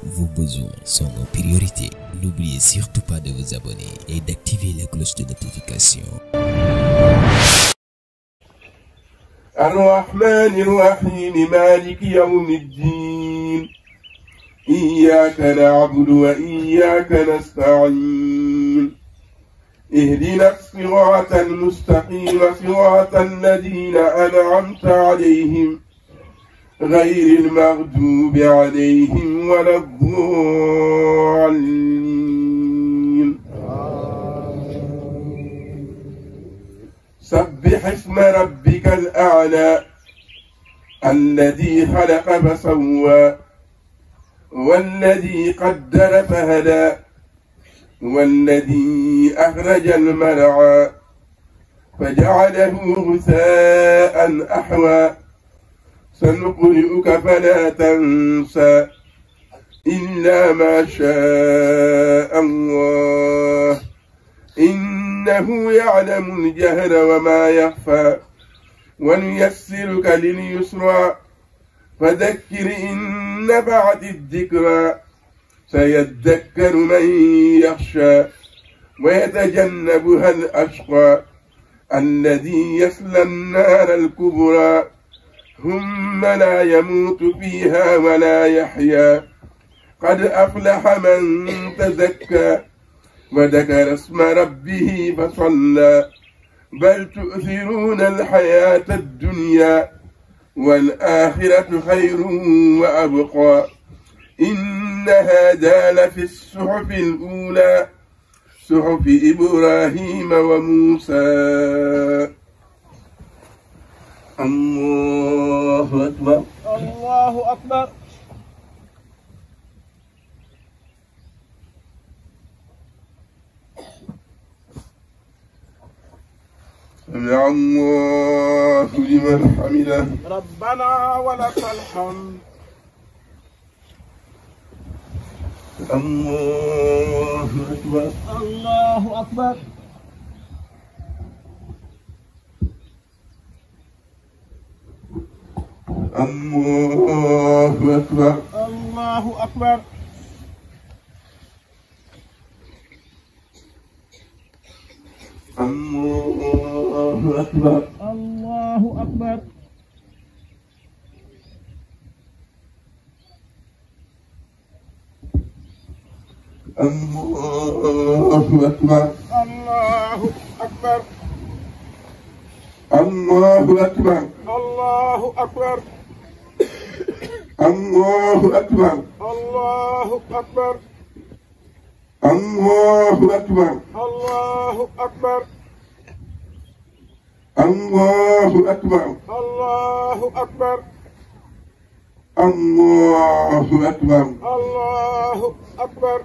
vos besoins sont nos priorités. N'oubliez surtout pas de vous abonner et d'activer la cloche de notification. الرحمن الرحيم مالك يوم الدين إياك نعبد وإياك نستعين اهدنا الصراط المستقيم صراط الذين أنعمت عليهم غير المغضوب عليهم ولا الضالين سبح اسم ربك الأعلى الذي خلق فسوى والذي قدر فهدى والذي أخرج المرعى فجعله غثاء أحوى سنقرئك فلا تنسى إلا ما شاء الله إنه يعلم الجهر وما يخفى ونيسرك لليسرى فذكر إن نفعت الذكرى سيذكر من يخشى ويتجنبها الأشقى الذي يصلى النار الكبرى ثم لا يموت فيها ولا يحيا قد أفلح من تزكى وذكر اسم ربه فصلى بل تؤثرون الحياة الدنيا والآخرة خير وأبقى إن هذا لفي الصحف الأولى صحف إبراهيم وموسى. الله أكبر الله أكبر. سمع الله لمن حمده ربنا ولك الحمد. الله أكبر الله أكبر. الله أكبر الله أكبر. الله أكبر الله أكبر. الله أكبر الله أكبر. الله أكبر الله أكبر. الله أكبر الله أكبر. الله أكبر الله أكبر. الله أكبر الله أكبر. الله أكبر الله أكبر.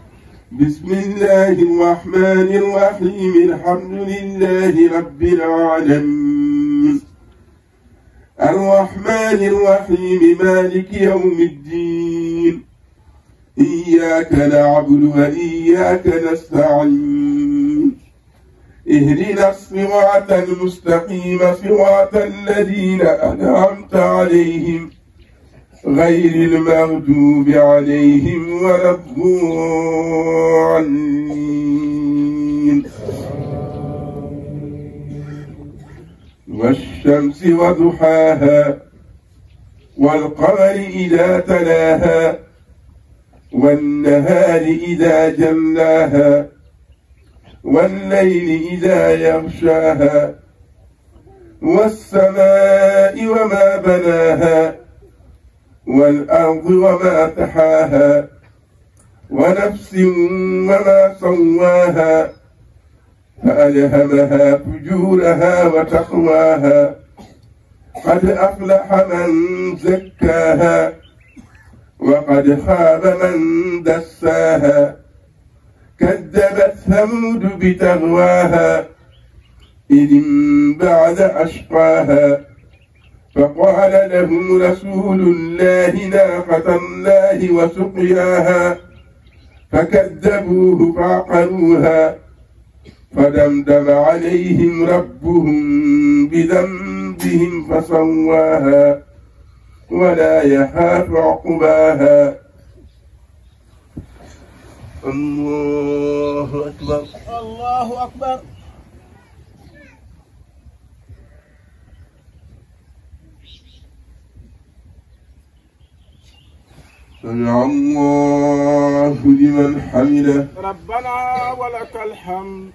بسم الله الرحمن الرحيم الحمد لله رب العالمين الرحمن الرحيم مالك يوم الدين إياك نعبد وإياك نستعين اهدنا الصراط المستقيم صراط الذين أنعمت عليهم غير المغضوب عليهم ولا الضالين والشمس وضحاها والقمر إذا تلاها والنهار إذا جلاها والليل إذا يغشاها والسماء وما بناها والأرض وما طحاها ونفس وما سواها فألهمها فجورها وتقواها قد أفلح من زكاها وقد خاب من دساها كذبت ثمود بتغواها إذ انبعث أشقاها فقال لهم رسول الله ناقة الله وسقياها فكذبوه فعقروها فدمدم عليهم ربهم بذنبهم فسواها ولا يخاف عقباها الله أكبر الله أكبر سمع الله لمن حمده ربنا ولك الحمد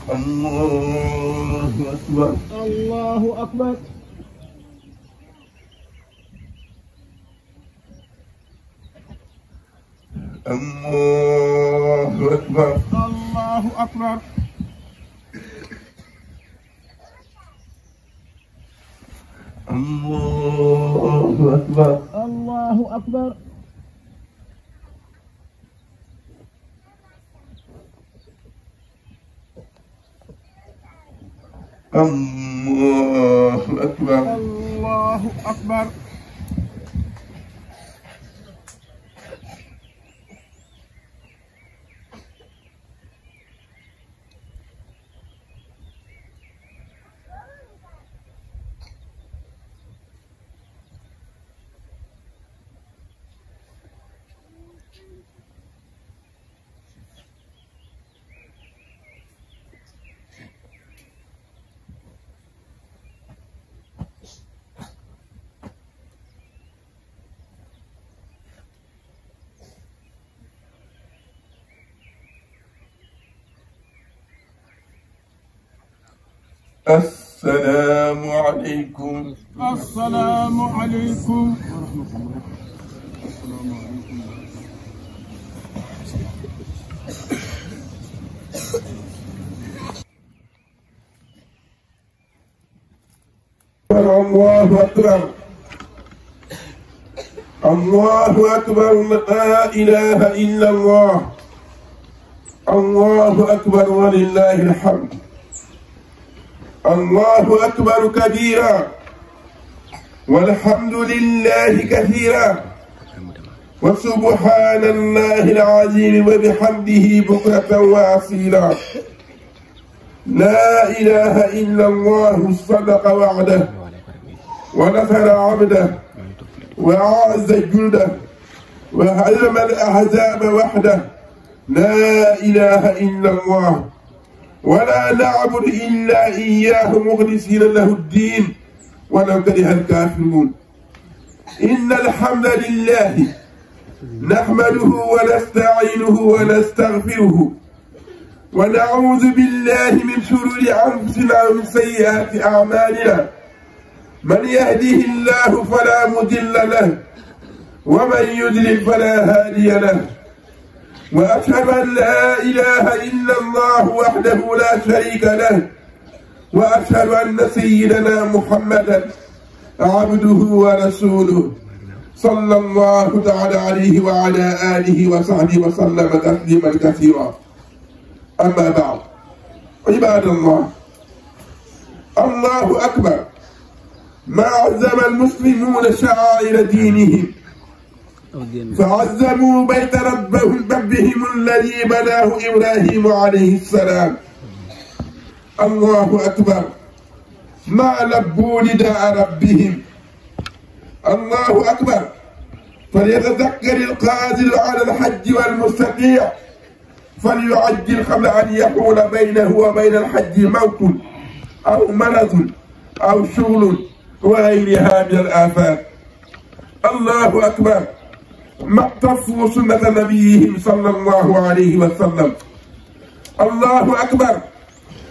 الله أكبر الله أكبر الله أكبر الله أكبر الله أكبر الله أكبر الله أكبر الله أكبر السلام عليكم السلام عليكم الله أكبر الله أكبر لا إله إلا الله الله أكبر ولله الحمد الله أكبر كبيرا والحمد لله كثيرا وسبحان الله العظيم وبحمده بكرة وأصيلا لا إله إلا الله صدق وعده ونصر عبده وأعز جنده وهزم الأحزاب وحده لا إله إلا الله ولا نعبد إلا إياه مخلصين له الدين ولو كره الكافرون إن الحمد لله نحمده ونستعينه ونستغفره ونعوذ بالله من شرور أنفسنا ومن سيئات أعمالنا من يهده الله فلا مضل له ومن يضلل فلا هادي له وأشهد أن لا إله إلا الله وحده لا شريك له وأشهد أن سيدنا محمدا عبده ورسوله صلى الله تعالى عليه وعلى آله وصحبه وسلم تسليما كثيرا أما بعد عباد الله الله أكبر ما عزم المسلمون شعائر دينهم فعزموا بيت ربهم الذي بناه إبراهيم عليه السلام الله أكبر ما لبوا نداء ربهم الله أكبر فليتذكر القادر على الحج والمستطيع فليعجل قبل أن يحول بينه وبين الحج موت أو مرض أو شغل وغيرها من الآفات الله أكبر ما اقتصوا سنة نبيهم صلى الله عليه وسلم الله أكبر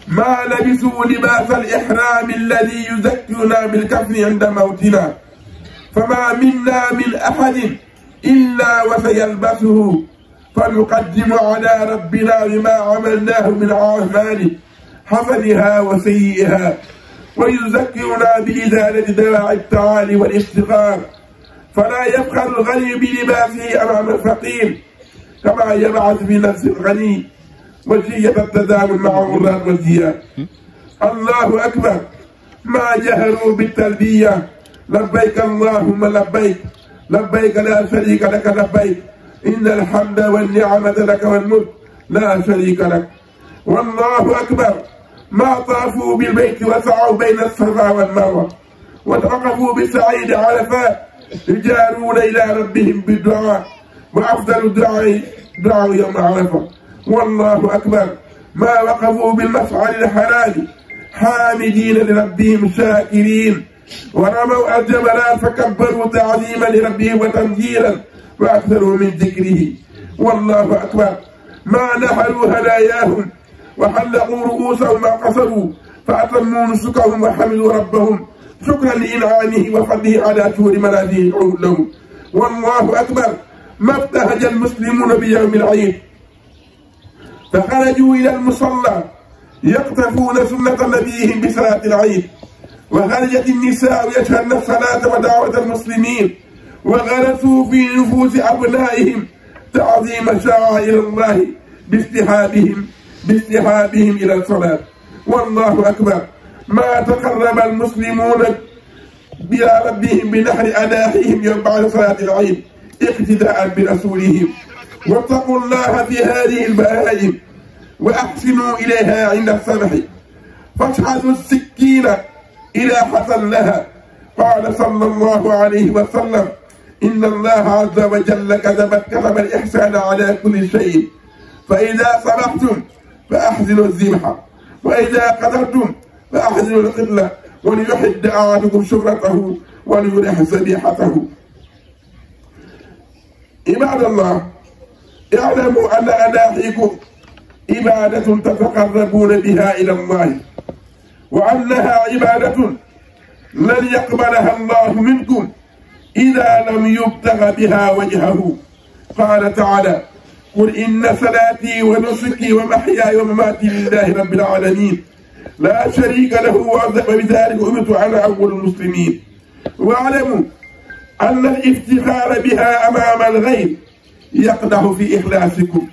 ما لبسوا لباس الإحرام الذي يذكرنا بالكفن عند موتنا فما منا من أحد إلا وسيلبسه فنقدم على ربنا بما عملناه من أعمال حسنها وسيئها ويذكرنا بإزالة دواعي التعالي والافتقار فلا يفخر الغني بلباسه أمام الفقير كما يبعث في نفس الغني وجية التزامن مع مراد والزياد الله أكبر ما جهروا بالتلبية لبيك اللهم لبيك لبيك لا شريك لك لبيك إن الحمد والنعمة لك والملك لا شريك لك والله أكبر ما طافوا بالبيت وسعوا بين الصفا والمروة وتوقفوا بسعيد عرفات يجارون إلى ربهم بالدعاء وأفضل الدعاء يوم عرفة. والله أكبر. ما وقفوا بالمشعر الحرام حامدين لربهم شاكرين، ورموا الجبلات فكبروا تعظيما لربهم وتمجيدا وأكثروا من ذكره. والله أكبر. ما نحلوا هداياهم وحلقوا رؤوسهم ما قصروا، فأتموا نسكهم وحمدوا ربهم شكرا لإنعامه وفضله على شهور منازله لهم. والله أكبر. ما ابتهج المسلمون بيوم العيد فخرجوا إلى المصلى يقتفون سنة نبيهم بصلاة العيد، وخرجت النساء يشهدن الصلاة ودعوة المسلمين، وغرسوا في نفوس أبنائهم تعظيم شعائر الله باستحابهم إلى الصلاة. والله أكبر. ما تقرب المسلمون إلى ربهم بنحر أناحيهم يوم بعد صلاة العيد اقتداء برسولهم. واتقوا الله في هذه البهائم وأحسنوا إليها عند السمح، فاشحذوا السكين إلى حسن لها. قال صلى الله عليه وسلم: إن الله عز وجل كتب الإحسان على كل شيء، فإذا صبحتم فأحسنوا الذبح، وإذا قدرتم فأحسنوا القتلة، وليحد أحدكم شفرته وليرح ذبيحته. عباد الله، اعلموا أن أناحيكم عبادة تتقربون بها إلى الله، وأنها عبادة لن يقبلها الله منكم إذا لم يبتغ بها وجهه. قال تعالى: قل إن صلاتي ونسكي ومحياي ومماتي لله رب العالمين لا شريك له وبذلك أمرت أنا أول المسلمين. واعلموا أن الافتخار بها أمام الغير يقدح في إخلاصكم،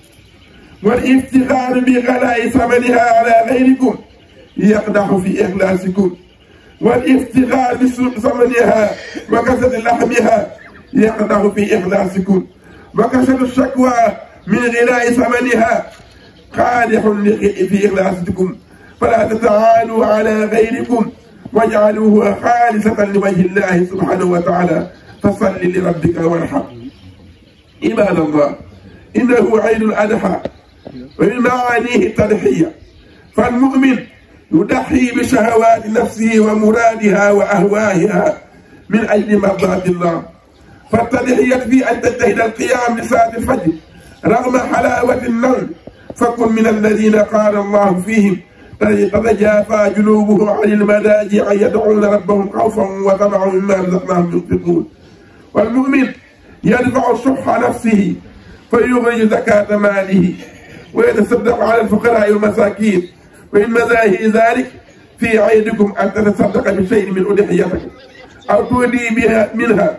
والافتخار بغلاء ثمنها على غيركم يقدح في إخلاصكم، والافتخار بثمنها وكسر لحمها يقدح في إخلاصكم، وكسر الشكوى من غلاء ثمنها قادح في إخلاصكم. فلا تتعالوا على غيركم واجعلوه خالصة لوجه الله سبحانه وتعالى، فصل لربك وارحم. عباد الله، إنه عيد الأضحى ومن معانيه التضحية، فالمؤمن يضحي بشهوات نفسه ومرادها وأهواها من أجل مرضاة الله. فالتضحية في أن تجتهد القيام لصلاة الفجر رغم حلاوة النوم، فكن من الذين قال الله فيهم: تتجافى جنوبهم عن المضاجع يدعون ربهم خوفا وطمعا مما رزقناهم ينفقون. والمؤمن يدفع شح نفسه فيخرج زكاة ماله ويتصدق على الفقراء والمساكين. ومن مظاهر ذلك في عيدكم أن تتصدق بشيء من أضحيتك أو تودي بها منها.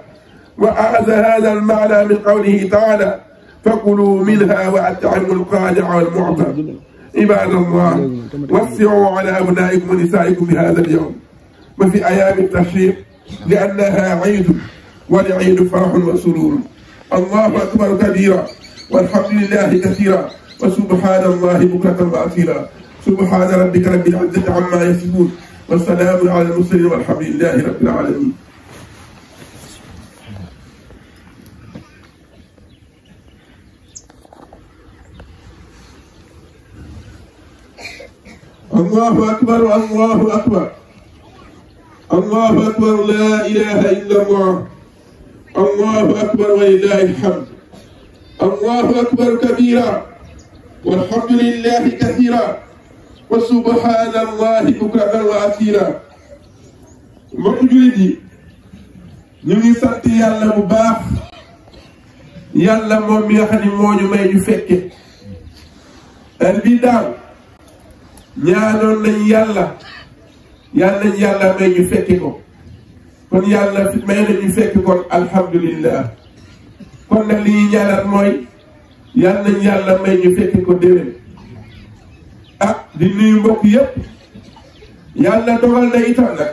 وأخذ هذا المعنى من قوله تعالى: فكلوا منها وأطعموا القانع والمعتر. عباد الله، وسعوا على أبنائكم ونسائكم بهذا اليوم وفي أيام التشريق، لأنها عيد، والعيد فرح وسرور. الله أكبر كبيرا، والحمد لله كثيرا، وسبحان الله بكرة وأصيلا. سبحان ربك رب العزة عما يصفون، والسلام على المرسلين، والحمد لله رب العالمين. الله أكبر، الله أكبر، الله أكبر، لا إله إلا الله، الله أكبر ولله الحمد. الله أكبر كبيرا، والحمد لله كثيرا، وسبحان الله بكرة وأصيلا. mbokk jullit yi, ñu ngi sant yàlla bu baax, yàlla moom mi nga xam ne moo ñu may ñu fekke heure bii daaw ñaanoon nañ yàlla may ñu fekke ko, kon yàlla may na ñu fekke kon alhamdulillah. kon nag li ñuy ñaanal mooy yàlla may ñu fekke ko déwén. di nuyu mbokk yëpp. yàlla dogal na itam nag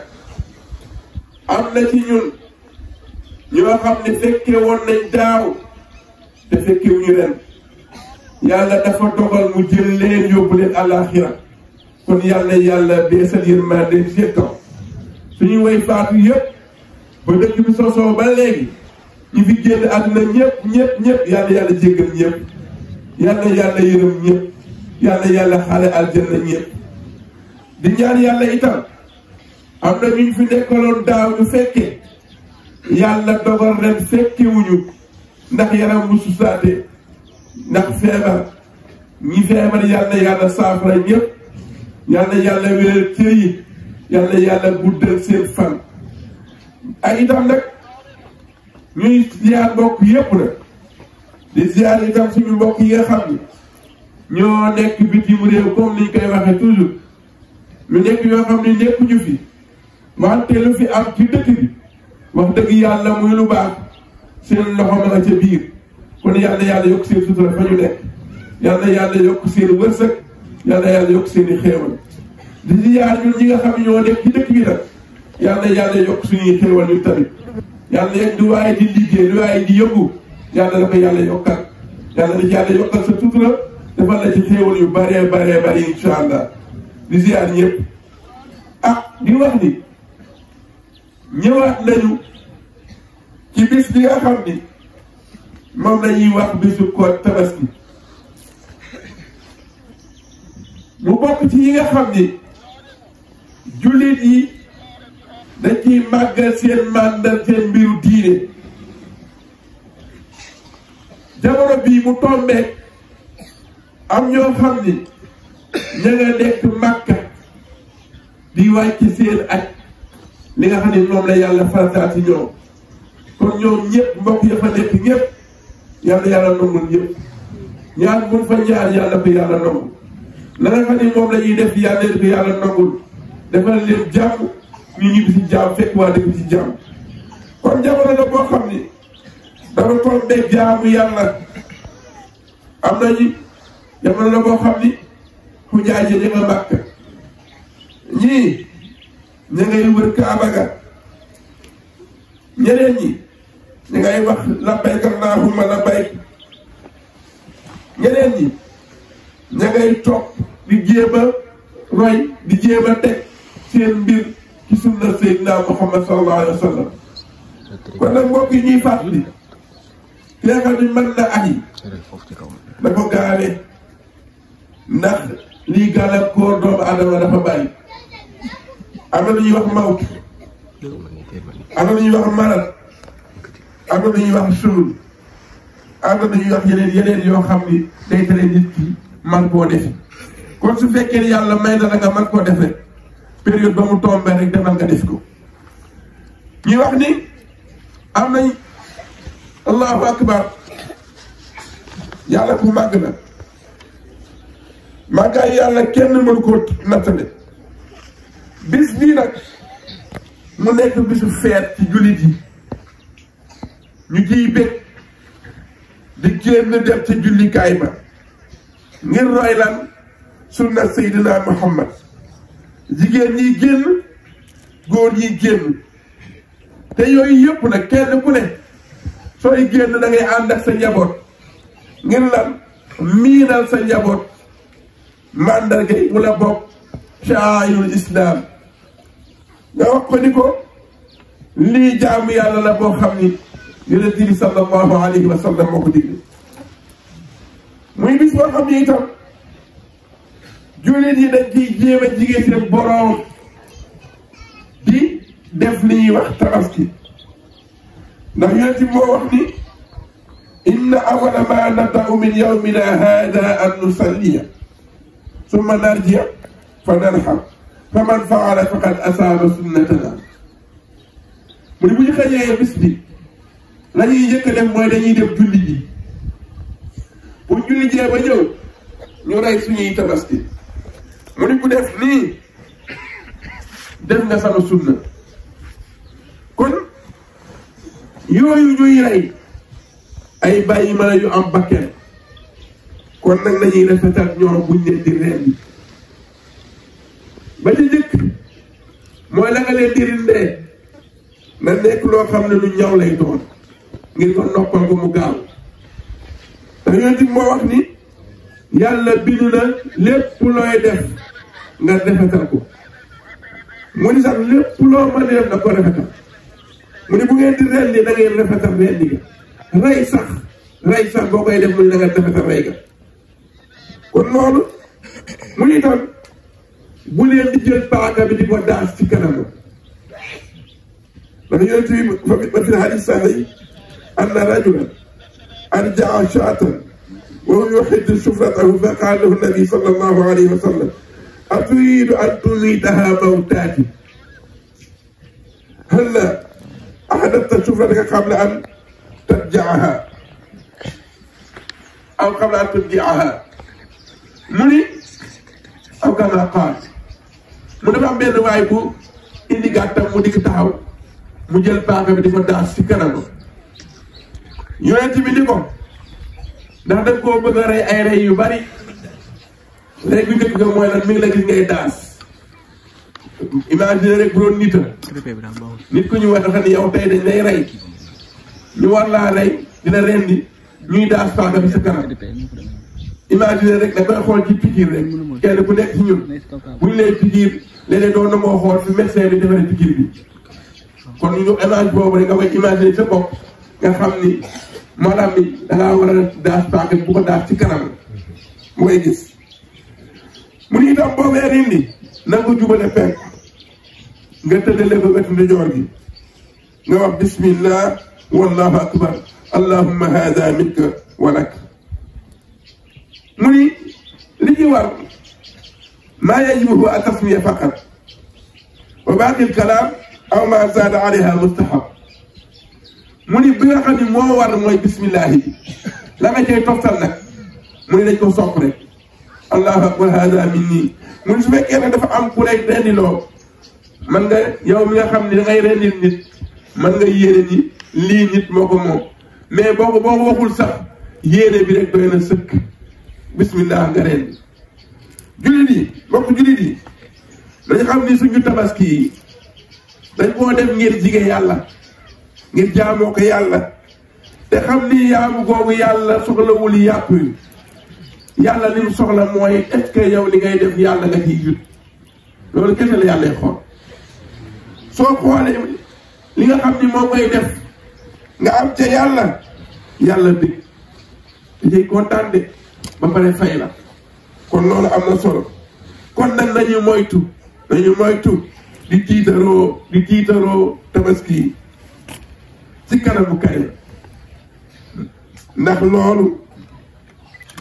am na ci ñun ñoo xam ne fekke woon nañ daaw te fekke wuñu ren. yàlla dafa dogal mu jël leen yóbbu leen àllaaxira. kon yàlla beesal yërmande seen kaw. suñu way faatu yëpp ba dëkk bi sosoo ba léegi ñi fi génn àdduna ñëpp yàlla yàlla jéggal ñëpp yàlla yàlla yërëm ñëpp yàlla xaale aljanna ñëpp di ñaan yàlla itam am na ñu fi nekkaloon daaw ñu fekke yàlla dogal ren fekkewuñu ndax yaram mu susaate ndax feebar ñi feebar yàlla saafara ñëpp yàlla wéral cër yi yàlla guddal seen fan ay itam nag ñuy ziar mbokk yépp nag di ziar itam suñu mbokk yi nga xam ni ñoo nekk bitim réew comme niñ koy waxee toujours lu nekk yoo xam ne nekkuñu fi wante lu fi am ci dëkk bi wax dëgg yàlla muy lu baax seen loxo ma nga ca biir kon yàlla yokk seen sutura fa ñu nekk yàlla yokk seen wërsëg yàlla yokk seen i xéewal di ziar ñun ñi nga xam ne ñoo nekk ci dëkk bi nag yàlla yokk suñuy xéewal ñu tamit yàlla du waaye di liggéey du waaye di yëngu yàlla da ko yokkal yàlla yokkal sa sutura defal la ci xéewal yu bare insha allah di ziar ñëpp di wax ni ñëwaat nañu ci bis bi nga xam ni moom lañuy wax bisu ko tabaski mu bokk ci yi nga xam ni jullit yi dañ ciy màggal seen màndal seen mbiru diine jamono bii mu tombeek am ñoo xam ni ña nga nekk Makka di wàcc seen aj li nga xam ne moom la yàlla farataat ci ñoom kon ñoom ñëpp mbokk ya fa nekk ñëpp yàlla nangul ñëpp ñaan buñ fa ñaan yàlla ko yàlla nangul la nga xam ne moom la ñuy def yàlla ko yàlla nangul defal leen jàmm ñu ñibbi si jàmm fekk waa dëkk ci jàmm kon jamono la boo xam ni dafa tombé jaamu yàlla am nañu jamono la boo xam ni ku jaay ña nga màkk ñii ña ngay wër Kaaba ga ñeneen ñi ña ngay wax labbayk allahumma labbayk ñeneen ñi ña ngay topp di jéem a roy di jéem a teg seen mbir ci sunna Seydina Muhammad sallallahu alayhi wa sallam kon nag mbokk yi ñuy fàttali ki nga xam ne mën na aji da ko gaawee ndax lii gàllankoor doomu adama dafa bàyyi am na lu ñuy wax mawt am na lu ñuy wax maral am na lu ñuy wax suul am na lu ñuy wax yeneen yoo xam ni day tere nit ki man koo defi kon su fekkee ni yàlla may na la nga man koo def rek période ba mu tombé rek demal nga def ko ñuy wax ni am nañ allahu akbar yàlla ku màgg na màggaay yàlla kenn mënu koo nattale bis bii nag mu nekk bisu feet ci jullit yi ñu ciy bég di génn dem ci jullikaay ba ngir roy lan sunna Seydina Muhammad jigéen ñi génn góor ñi génn te yooyu yëpp nag kenn ku ne sooy génn da ngay ànd ak sa njaboot ngir lan miinal sa njaboot mandarga yi mu la bokk sha'airul islam nga wax ko ni ko lii jaamu yàlla la boo xam ni yonent bi sallallahu alayhi wa sallam moo ko digle muy bis boo xam ni itam jullit yi dañ ciy jéem a jigéen seen boroom di def li ñuy wax tabaski ndax yonent bi moo wax ni inna awwala ma nabda'u min yawmina hada an nusalliya summa narji'a fa narham fa man faala faqad asaaba sunnatana mu ne bu ñu xëyee bis bi la ñuy njëkk a def mooy dañuy def julli ji bu julli jee ba ñëw ñu rey suñuy tabaski mu ne bu def nii def nga sama sunna kon yooyu ñuy rey ay bàyyi ma la yu am bakken kon nag lañuy rafetal ñoom buñ leen di rendi ba ci njëkk mooy la nga leen di rindee na nekk loo xam ne lu ñaw lay doon ngir ko noppal ko mu gaaw ndax yonent bi moo wax ni yàlla bind na lépp looy def nga rafetal ko mu ni sax lépp loo mën a def na ko rafetal mu ne bu ngeen di rendi da ngeen rafetal rendi ga rey sax boo koy def mu ne da nga rafetal rey ga kon loolu mu ne itam bu leen di jël paaka bi di ko daas ci kanam ndax yonent bi fa fi hadis sahih anna rajulan arjaa shaatan wa huwa yuhiddu shufratahu fa qaala lahu nabi sallallahu alayhi wa sallam aturiidu an tumiitaha mawtaati halla ahdathta shufrataka qabla an tarja'aha aw qabla an turji'aha mu ni aw kama qaal mu dafa am benn waay bu indi gàttam mu dikk taxaw mu jël paaka bi di ko daas ci kanam yonent bi ni ko ndax da nga koo bëgg a rey ay rey yu bari rey bi njëkk nga mooy lan mi ngi la gis ngay daas imagine rek bu doon nit ku ñu wax dafa ni yow tey dañ lay rey ñu war laa rey dina rendi ñuy daas paaka bi sa kanam imagine rek da koy xool ci pikiir rek kenn ku nekk ci ñun buñ lay pikiir léeg-léeg doon na moo xool fi médecin bi defaree pikiir bi kon ñu image boobu rek nga koy imaginer sa bopp nga xam ni maanaam ni dangaa war a daas paaka bu ko daas ci kanam mu koy gis mu ni itam boo koy rendi na nga ko jubale penk nga tëddale ko wetu ndijoor gi nga wax bismillah wallahu akbar allahumma hada minka wa lak mu ni li ci war maa yajibuhu a tasmiya faqat wa baaqi al kalaam aw ma zaada alayha mustahab mu ni bi nga xam ni moo war mooy bismillahi bi la nga cay toftal nag mu ni dañ ko sopp rek allahu akbar hada minni mu ni su fekkee ne dafa am ku lay rendiloo man nga yow mi nga xam ni da ngay rendil nit man nga yéene ni lii nit moo ko moom mais boo ko waxul sax yéene bi rek doy na sëkk bismillah nga rendi jullit yi mbokk jullit yi dañu xam ni suñu tabaski yi dañ koo def ngir jige yàlla ngir jaamoo ko yàlla te xam ni yaamu googu yàlla soxlawul yàpp yi yàlla li mu soxla mooy est-ce que yow li ngay def yàlla nga ciy jut loolu kese la yàlla xool soo xoolee li nga xam ni moom ngay def nga am ca yàlla bi dajay kontaan de ba pare fay la kon loolu am na solo kon nag nañu moytu di tiitaroo tabaski ci kanamu kay ndax loolu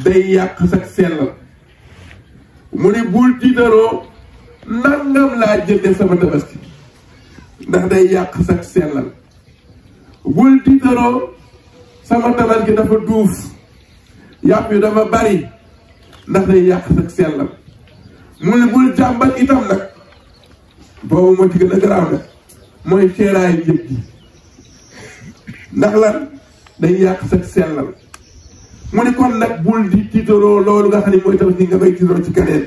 day yàq sax sellal mu ni bul tiitaroo nangam laa jënde sama tabaski ndax day yàq sax sellal bul tiitaroo sama tabaski dafa duuf yàpp yi dafa bari ndax day yàq sax sellal mu ni bul jàmbat itam nag boobu moo ci gën a garaaw nag mooy seeraayu jëf ji ndax lan day yàq sax sellal mu ni kon nag bul di tiitaroo loolu nga xam ne mooy tabaski nga koy tiitaroo ci keneen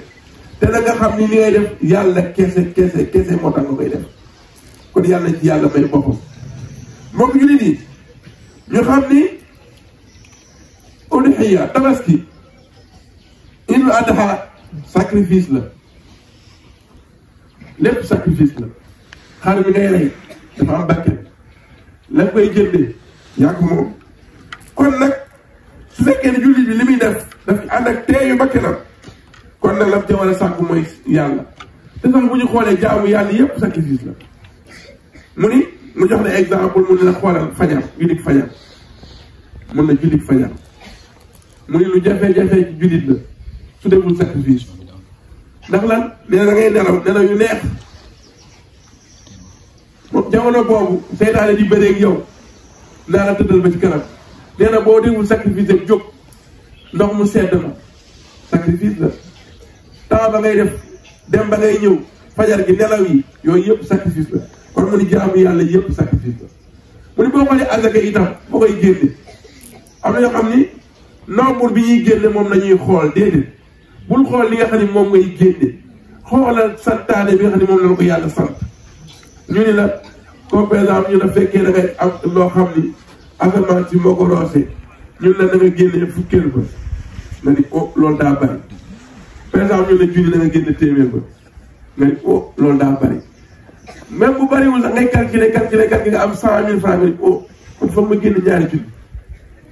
te nag nga xam ni li ngay def yàlla kese moo tax nga koy def kon yàlla ci yàlla may boppam mbokk jullit yi ñu xam ni udhiya tabaski Iidul Adha sacrifice la lépp sacrifice la xar bi ngay rey dafa am bakket la koy jëndee yaa ko moom kon nag su fekkee ne jullit bi li muy def daf ànd ak teeyu bakkenam kon nag lam ca war a sàkku mooy yàlla te sax bu ñu xoolee jaamu yàlla yépp sacrifice la mu ni mu jox la exemple mu ne la xoolal fajar jullit fajar mun na jullit fajar mu ni lu jafe-jafe ci jullit la su deful sacrifice ndax lan nee na da ngay nelaw yu neex moom jamono boobu seytaane di bëreeg yow naa la tëddal ba ci kanam nee na boo deful sacrifice ak jóg ndox mu sedd ma sacrifice la temps ba ngay def dem ba ngay ñëw fajar gi nelaw yi yooyu yëpp sacrifice la kon mu ni jaamu yàlla yëpp sacrifice la mu ni boo xoolee azaka itam boo koy génne am na yoo xam ni nombre bi ñuy génne moom nañuy xool déedéet bul xool li nga xam ne moom ngay génne xoolal santaane bi nga xam ne moom la ko yàlla sant ñu ni la comme par exemple ñu la fekkee da ngay am loo xam ni asamaan si moo ko roose ñun la da nga génne fukkeel ba nga ni oh loolu daa bari par exemple ñu la junni da nga génne téeméer ba nga ni oh loolu daa bari même bu bariwul sax ngay calculer nga am 100 000 francs nga oh kon foog ma génn ñaari junni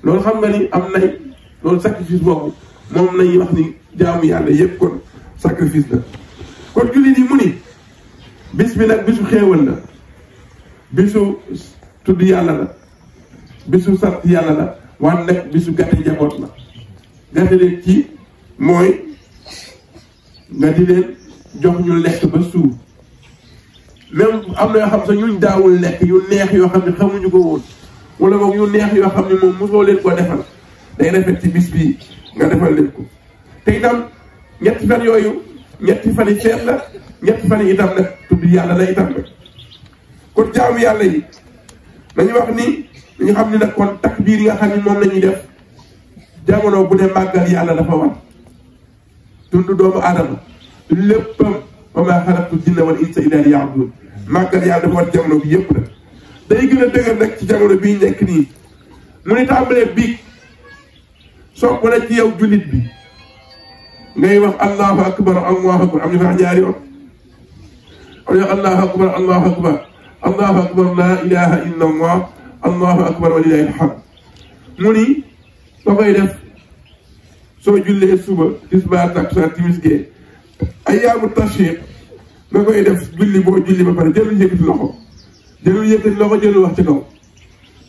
loolu xam nga ni am nay loolu sacrifice boobu moom lañuy wax ni jaamu yàlla yëpp kon sacrifice la. kon jullit yi mu ni bis bi nag bisu xéewal la bisu tudd yàlla la bisu sant yàlla la waaye nag bisu gàtte njaboot la. gàtte leen ci mooy nga di leen jox ñu lekk ba suur même am na yoo xam sax ñuñ daawul lekk yu neex yoo xam ne xamuñu ko woon wala boog yu neex yoo xam ne moom mosoo leen ko defal day rafet ci bis bi nga defal leen ko. te itam ñetti fan yooyu ñetti fan yi feet la ñetti fan yi itam nag tudd yàlla la itam nag. kon jaamu yàlla yi dañu wax ni dañu xam ni nag kon takbiir yi nga xam ni moom la ñuy def jamono bu ne màggal yàlla dafa war dund doomu aadama léppam wa maa xalaqtu jinna wal insa illa liya'budun màggal yàlla dafa war jamono bi yëpp nag. day gën a dëgër nag ci jamono bii nekk nii mu ni tàmbalee biig sopp na ci yow jullit bi ngay wax allahu akbar allahu akbar am ñu fa ñaari yoon am ñu allahu akbar allahu akbar allahu akbar la ilaha illa allah allahu akbar wa lillahi alhamd mu ni soo koy def soo jullee suba tisbaar takkusaan timis gee ayyaamu tashriq nga koy def julli boo julli ba pare jëlul yëkkati loxo jëlul wax ci kaw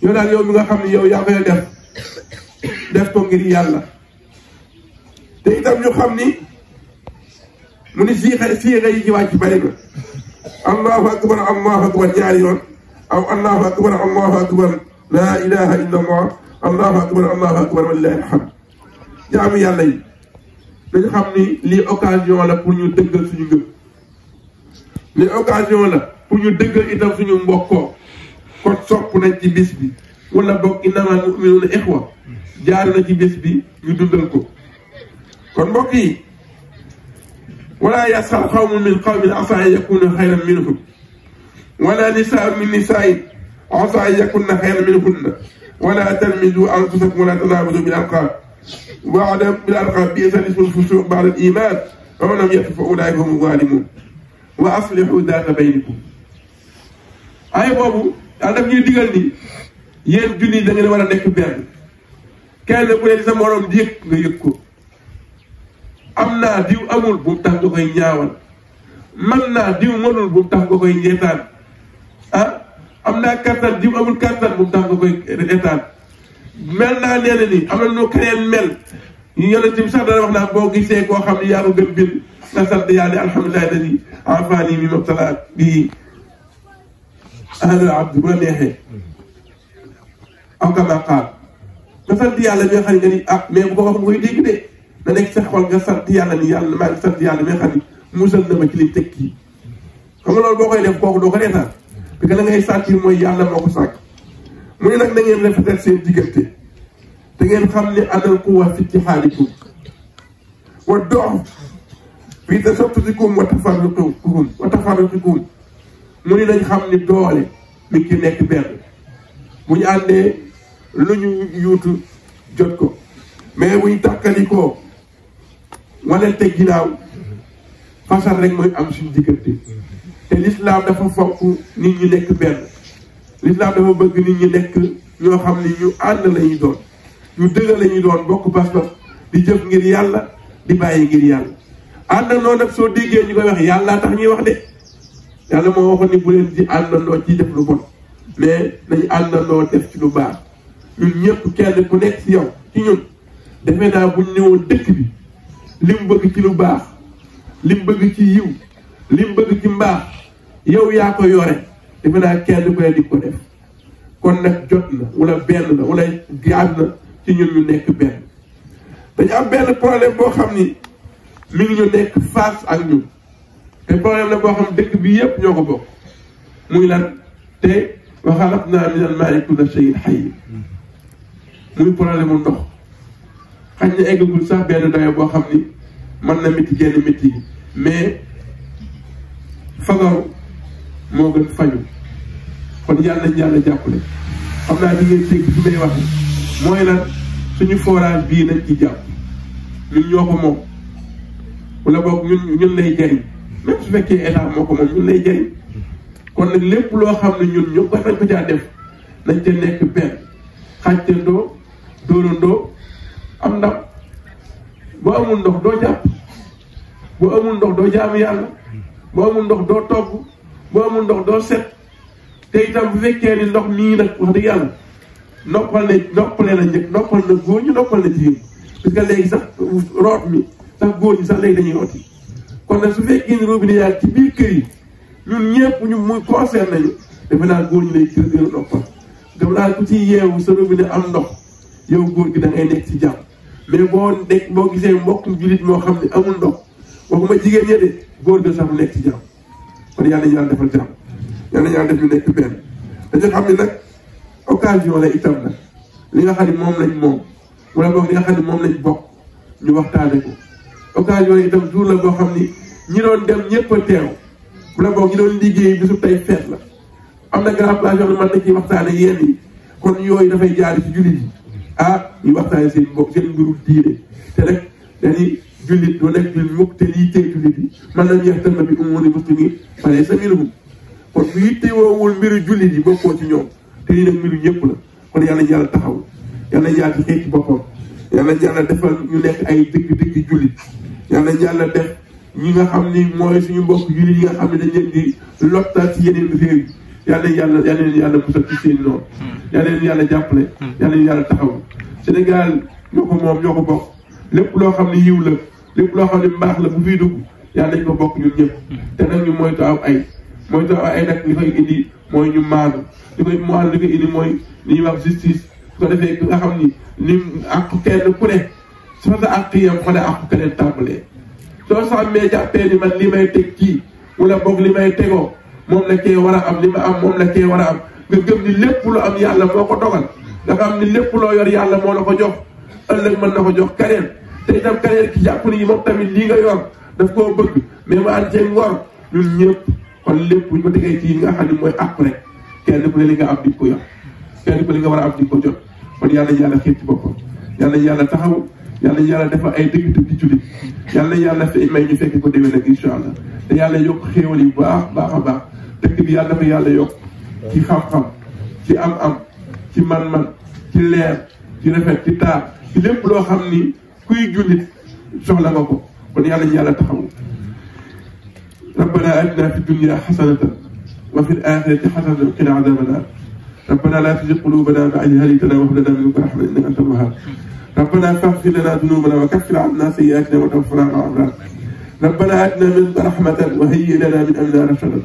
yow daal yow mi nga xam ne yow yaa koy def ko ngir yàlla. te itam ñu xam ni mu ni siixa yi ci wàcc bari na allahu akbar ñaari yoon aw allahu akbar la ilaha illa allah allahu akbar wa lillahi alhamd. jaamu yàlla yi dañu xam ni lii occasion la pour ñu dëggal suñu ngëm lii occasion la pour ñu dëggal itam suñu mbokkoo kon sopp nañ ci bis bi wala bokk innamal mu'minuuna ixwa jaar na ci bis bi ñu dundal ko. kon mbokk yi wala yasxar qawmun min qawmin asaa an yakunu xayran minhum wala nisaa'un min nisaa'in asaa an yakunna xayran minhunna wala talmizu anfusakum wala tanaabazu bil alqaab wa'da bil alqaab bi'sa ismul fusuuq ba'da al iimaan wa man lam yatub fa ulaa'ika humu zaalimuun wa aslihu daata baynikum. ay boobu daal daf ñuy digal ni yéen julli da ngeen war a nekk benn kenn ku ne sa morom di yëg nga yëg ko. am naa diw amul bu mu tax nga koy ñaawal man naa diw mënul bu mu tax nga koy njeetaan am naa kattan diw amul kattan bu mu tax nga koy reetaan mel naa nee na ni am na nu keneen mel ñu yonent bi sax dana wax naa boo gisee koo xam ne yaa ko gën bind nga sant yàlla alhamdulilah dani afaani mi mabtala bi ahlul abd bu la neexee am kama qaal nga sant yàlla mi nga xam ne nga ni mais bu ko wax nga koy dégg de da nekk sa xol nga sant yàlla ni yàlla maa ngi sant yàlla mi nga xam ni musal na ma ci liñ teg kii xam nga loolu boo koy def kooku doo ko reetaan parce que la ngay sentir mooy yàlla moo ko sàkk mu ne nag na ngeen rafetal seen diggante te ngeen xam ne anal quwwa fi ittihaadikum wa du'f fi tasabbutikum wa tafarruqikum mu ne nañ xam ni doole mi ngi ci nekk benn bu ñu àndee lu ñu yuutu jot ko mais bu ñu tàkkalikoo wala te ginnaaw fasal rek mooy am suñu diggante te l'islam dafa fonk nit ñi nekk benn l'islam dafa bëgg nit ñi nekk ñoo xam ni ñu ànd lañuy doon ñu dëgg lañuy doon bokk pas-pas di jëf ngir yàlla di bàyyi ngir yàlla àndandoo nag soo déggee ñu koy wax yàlla tax ñuy wax de yàlla moo waxoon ni bu leen di àndandoo ci def lu bon mais nañu àndandoo def ci lu baax ñun ñëpp kenn ku nekk ci yow ci ñun defe naa buñ ñëwoon dëkk bi li mu bëgg ci lu baax li mu bëgg ci yiw li mu bëgg ci mbaax yow yaa ko yore defe naa kenn ku ne di ko def kon nag jot na wala benn la wala gaab na ci ñun ñu nekk benn dañu am benn problème boo xam ni mi ngi ñu nekk face ak ñun te problème la boo xam dëkk bi yëpp ñoo ko bokk muy lan te wa xalaqnaa minal maa'i kulla shay'in hayy muy problème mu ndox xañ na eggagul sax benn dayo boo xam ni mën na métti génn métti mais fagaru moo gën faju kon yàlla nañ yàlla jàppale xam naa di ngeen dégg fi may wax mooy lan suñu forage bii nañ ci jàpp ñun ñoo ko moom wala boog ñun lay jariñ même su fekkee état moo ko moom ñun lay jariñ kon nag lépp loo xam ne ñun ñëpp war nañ ko caa def nañ ca nekk benn xàccandoo dóorandoo am ndam. boo amul ndox doo jàpp boo amul ndox doo jaamu yàlla boo amul ndox doo togg boo amul ndox doo set te itam bu fekkee ni ndox nii nag wax dëgg yàlla noppale na njëkk noppal na góor ñu noppal na jigéen parce que léegi sax root mi sax góor ñi sax léegi dañuy rooti kon nag su fekkee ni robinet yaa ci biir kër yi ñun ñëpp ñu muy concerne nañu defe naa góor ñi lay gën a noppal dama naa ku ci yeewu sa robinet am ndox yow góor gi da ngay nekk ci jàmm mais boo gisee mbokkum jullit moo xam ne amul ndox waxuma jigéen ña de góor ga sax mu nekk ci jàmm kon yàlla ñu yàlla defal jàmm yàlla yàlla def ñu nekk benn dañu xam ne nag occasion la itam nag li nga xam ne moom lañ moom wala boog li nga xam ne moom lañ bokk ñu waxtaane ko occasion la itam jour la boo xam ni ñi doon dem ñëpp a teew wala boog ñi doon liggéey bisu tey feet la am na grand place yoo xam ne mën na ciy waxtaane yéen yi kon yooyu dafay jaari ci jullit yi ñu waxtaane seen mbokk seen mbiru diine te rek dañuy jullit doo nekk jullit mukk te lii tey jullit yi man nañu yeex tënna bi umuri muslimin pare sa minhum kon bu yitte woowul mbiru jullit yi bokkoo ci ñoom te lii nag mbiru ñëpp la kon yàlla yàlla taxaw yàlla yàlla ci xeet ci boppam yàlla yàlla defal ñu nekk ay dëgg jullit yàlla yàlla def ñi nga xam ni mooy suñu mbokk jullit yi nga xam ne dañ leen di lottal ci yeneen réew yi yàlla musal ci seen noonu yàlla leen yàlla jàppale yàlla leen yàlla taxaw Sénégal ñoo ko moom ñoo ko bokk lépp loo xam ne yiw la lépp loo xam ne mbaax la bu fiy dugg yàlla nañ ko bokk ñun ñëpp te nag ñu moytu aw ay nag li koy indi mooy ñu maanu li koy indi mooy li ñuy wax justice su ko defee nga xam ni ni àq kenn ku ne soo sa àq yam fa la àq keneen tàmbalee soo sàmmee jàppee ni man li may teg kii wala boog li may tegoo moom la kee war a am li ma am moom la kee war a am nga gëm ni lépp lu am yàlla moo ko dogal nga xam ni lépp loo yor yàlla moo la ko jox ëllëg mën na ko jox keneen te itam keneen ki jàpp ni moom tamit lii nga yor daf koo bëgg mais ma ànd ceeg ngor ñun ñëpp kon lépp buñ ko tegee ci nga xam ni mooy àqu rek kenn ku ne li nga am di ko yor kenn ku ne li nga war a am di ko jot kon yàlla xiir ci boppam yàlla taxaw yàlla defal ay dëgg ci jullit yàlla may ñu fekk ko déwén nag incha allah te yàlla yokk xéewal yi baax a baax dëkk bi yàlla dafa yàlla yokk ci xam-xam ci am-am ci man-man ci leer ci rafet ci taar ci lépp loo xam ni kuy jullit soxla nga ko kon yàlla taxaw rabbana atina fi dunya xasanatan wa fi l-axirati xasanatan wa qina adaba naar rabbana la tuzigh qulubana ba'da idh hadaytana wa hab lana min ladunka rahmatan innaka antal wahhab rabbana faghfir lana dhunubana wa kaffir anna sayyi'atina wa tawaffana ma'a al-abrar rabbana atina min ladunka rahmatan wa hayyi' lana min amrina rashadan